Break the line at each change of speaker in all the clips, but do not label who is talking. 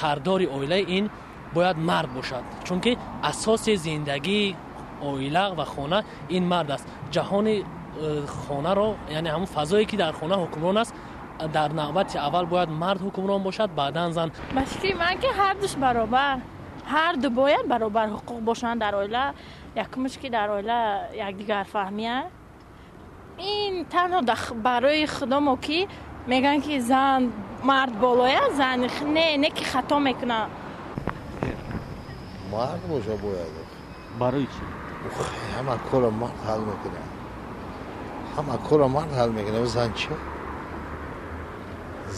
Сардори оила ин бояд мард бошад, чунки асоси зиндагии оила ва хона ин мард аст. Ҷаҳони хонаро, яъне ҳамон фазое ки дар хона ҳукмрон аст, дар навбати аввал бояд мард ҳукмрон бошад, баъдан зан.
Ба фикри ман ки ҳардуш баробар, ҳарду бояд баробар ҳуқуқ бошанд дар оила. Якумш ки дар оила якдигарфаҳмия. Ин танҳо барои худомо ки мегӯянд ки зан мард болоя, зан не ки хато мекунад.
Мард боша бояд.
Барои чӣ?
Ҳама корро мард ҳал мекунад. Ҳама корро мард ҳал мекунад. Зан чӣ?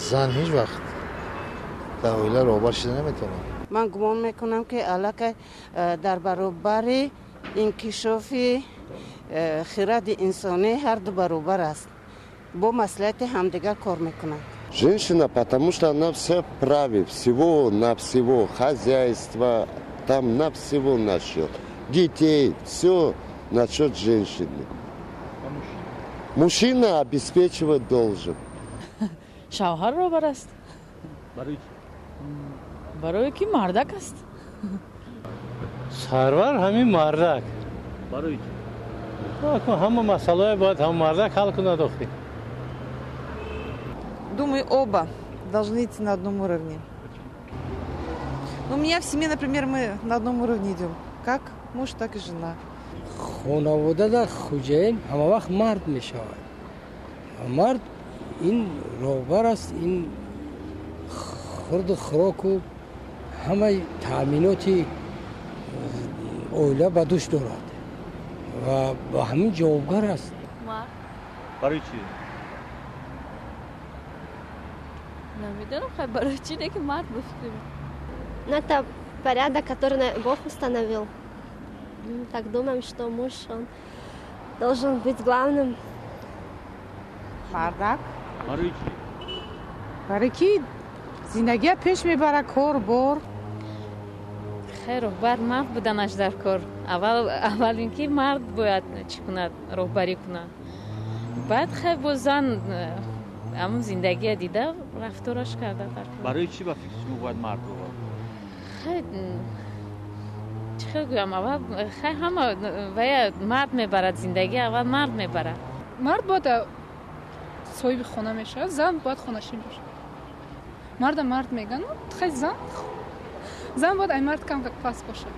Зан ҳеҷ вақт дар оила роҳбар шуда наметавонад.
Ман гумон мекунам ки аллакай дар баробари инкишофи хиради инсонӣ ҳарду баробар аст. Бо маслиҳати ҳамдигар кор мекунанд.
Женщина, потому что она вся правит, всего на всего, хозяйство, там на всего насчет. Детей, все насчет женщины. Мужчина обеспечивать должен.
Шавҳар роҳбар аст.
Барои чӣ?
Барое ки мардак аст.
Сарвар ҳамин мардак.
Барои чӣ?
Ҳама масъалаҳое бояд ҳам мардак ҳал кунад охи.
Думаю, оба должны идти на одном уровне. У меня в семье, например, мы на одном уровне идем. Как муж, так и жена.
Хонавода дар хуҷаин ҳама вақт мард мешавад. Мард ин роҳбар аст, ин хурду хӯроку ҳамаи таъминоти оила ба дӯш дорад ва ба ҳамин ҷавобгар аст.
Мард.
Барои чӣ?
Намедонам, хай барои чӣ, лекин мард ба фикри ман.
Ну, это порядок, который Бог установил. Мы так думаем, что муж, он должен быть главным.
Мардак.
Барои чӣ?
Барои ки зиндагия пеш мебарад, кор бор.
Хай, роҳбар мард буданаш дар кор. Аввал ин ки мард бояд чӣ кунад, роҳбарӣ кунад. Баъд хай бо зан ҳамон зиндагия дида рафтораш карда дар кор.
Барои чӣ ба фикри шумо бояд мард роҳбар?
Хай, чӣ хел гӯям, аввал хай ҳама вая мард мебарад зиндагӣ, аввал мард мебарад.
Мард бояд соҳиби хона мешавад, зан бояд хонашин бошад. Марда мард мегӯянд, хай зан бояд ай мард кам как паст бошад.